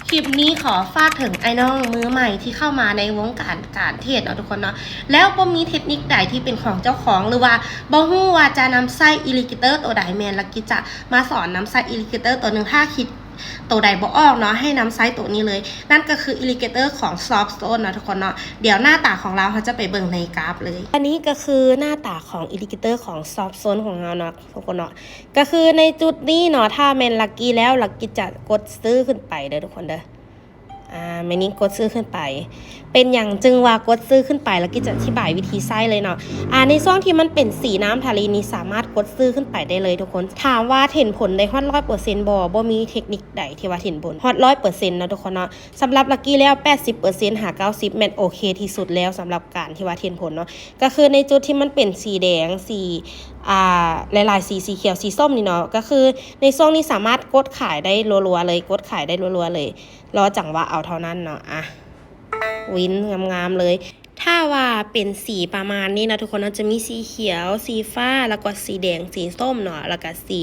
ຄລິບນີ້ຂໍຝາກເຖິງອ້າຍນ້ອງມືໃໝ່ທີ່ເຂົ້າມາໃນວົງການການເທຣດເນາະທຸກຄົນເນາະ ແລ້ວບໍ່ມີເທັກນິກໃດທີ່ເປັນຂອງເຈົ້າຂອງ ຫຼືວ່າບໍ່ຮູ້ວ່າຈະນຳໃຊ້ອິນດິເຄເຕີໂຕໃດແມ່ນ ລັກກີ້ຈະມາສອນນຳໃຊ້ອິນດິເຄເຕີໂຕໜຶ່ງ ຖ້າຄິດໂຕໃດບໍ່ອອກເນາະ ໃຫ້ນຳໃຊ້ໂຕນີ້ເລີຍ ນັ້ນກໍຄືອິນດິເຄເຕີຂອງຊອບໂຊນເນາະທຸກຄົນເນາະ. ດຽວໜ້າຕາຂອງລາວເຮົາຈະໄປເບິ່ງໃນກຣາຟເລີຍ. ອັນນີ້ກໍຄືໜ້າຕາຂອງອິນດິເຄເຕີຂອງຊອບໂຊນຂອງເຮົາເນາະທຸກຄົນເນາະ. ກໍຄືໃນຈຸດນີ້ເນາະ ຖ້າແມ່ນລັກກີ້ແລ້ວ ລັກກີ້ຈະກົດຊື້ຂຶ້ນໄປເດີທຸກຄົນເດີ. ອາ ແມ່ນນີ້ກົດຊື້ຂຶ້ນໄປ. ເປັນຫຍັງຈຶ່ງວ່າກົດຊື້ຂຶ້ນໄປ ລັກກີ້ຈະອະທິບາຍວິທີໃຊ້ເລີຍເນາະ. ອາ ໃນຊ່ວງທີ່ມັນເປັນສີນ້ຳທະເລນີ້ ສາມາດກົດຊື້ຂຶ້ນໄປໄດ້ເລີຍທຸກຄົນ. ຖາມວ່າເຫັນຜົນໄດ້ຮອດຮ້ອຍເປີເຊັນບໍ່? ບໍ່ມີເທັກນິກໃດທີ່ວ່າເຫັນຜົນຮອດຮ້ອຍເປີເຊັນເນາະທຸກຄົນເນາະ. ສຳລັບລັກກີ້ແລ້ວ ແປດສິບເປີເຊັນຫາເກົ້າສິບ ແມ່ນໂອເຄທີ່ສຸດແລ້ວ ສຳລັບການທີ່ວ່າເຫັນຜົນເນາະ. ກໍຄືໃນຈຸດທີ່ມັນເປັນສີແດງ ສີ ອາ ຫຼາຍໆສີ ສີຂຽວ ສີສົ້ມນີ້ເນາະ ກໍຄືໃນຊ່ວງນີ້ສາມາດກົດຂາຍໄດ້ລັວໆເລີຍ ກົດຂາຍໄດ້ລັວໆເລີຍ ລໍຈັງຫວະເອົາເທົ່ານັ້ນເນາະ. ອາ ວິນງາມໆເລີຍ. ຖ້າວ່າເປັນສີປະມານນີ້ເນາະທຸກຄົນເນາະ ຈະມີສີຂຽວ ສີຟ້າ ແລ້ວກໍສີແດງ ສີສົ້ມເນາະ ແລ້ວກໍສີ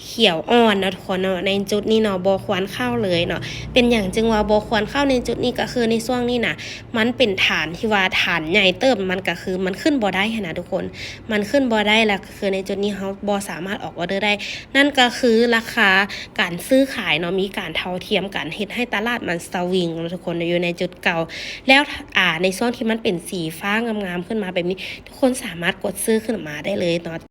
ຂຽວອ່ອນເນາະທຸກຄົນເນາະ. ໃນຈຸດນີ້ເນາະ ບໍ່ຄວນເຂົ້າເລີຍເນາະ. ເປັນຫຍັງຈຶ່ງວ່າບໍ່ຄວນເຂົ້າໃນຈຸດນີ້? ກໍຄືໃນຊ່ວງນີ້ນະ ມັນເປັນຖານທີ່ວ່າຖານໃຫຍ່ເຕີບ ມັນກໍຄືມັນຂຶ້ນບໍ່ໄດ້ຫັ້ນນະທຸກຄົນ ມັນຂຶ້ນບໍ່ໄດ້ ແລ້ວກໍຄືໃນຈຸດນີ້ເຮົາບໍ່ສາມາດອອກອອເດີໄດ້. ນັ້ນກໍຄືລາຄາການຊື້ຂາຍເນາະ ມີການເທົ່າທຽມກັນ ເຮັດໃຫ້ຕະຫຼາດມັນສະວິງເນາະທຸກຄົນ ຢູ່ໃນຈຸດເກົ່າ. ແລ້ວ ອາ ໃນຊ່ວງທີ່ມັນເປັນສີຟ້າງາມໆຂຶ້ນມາແບບນີ້ ທຸກຄົນສາມາດກົດຊື້ຂຶ້ນມາໄດ້ເລີຍເນາະ.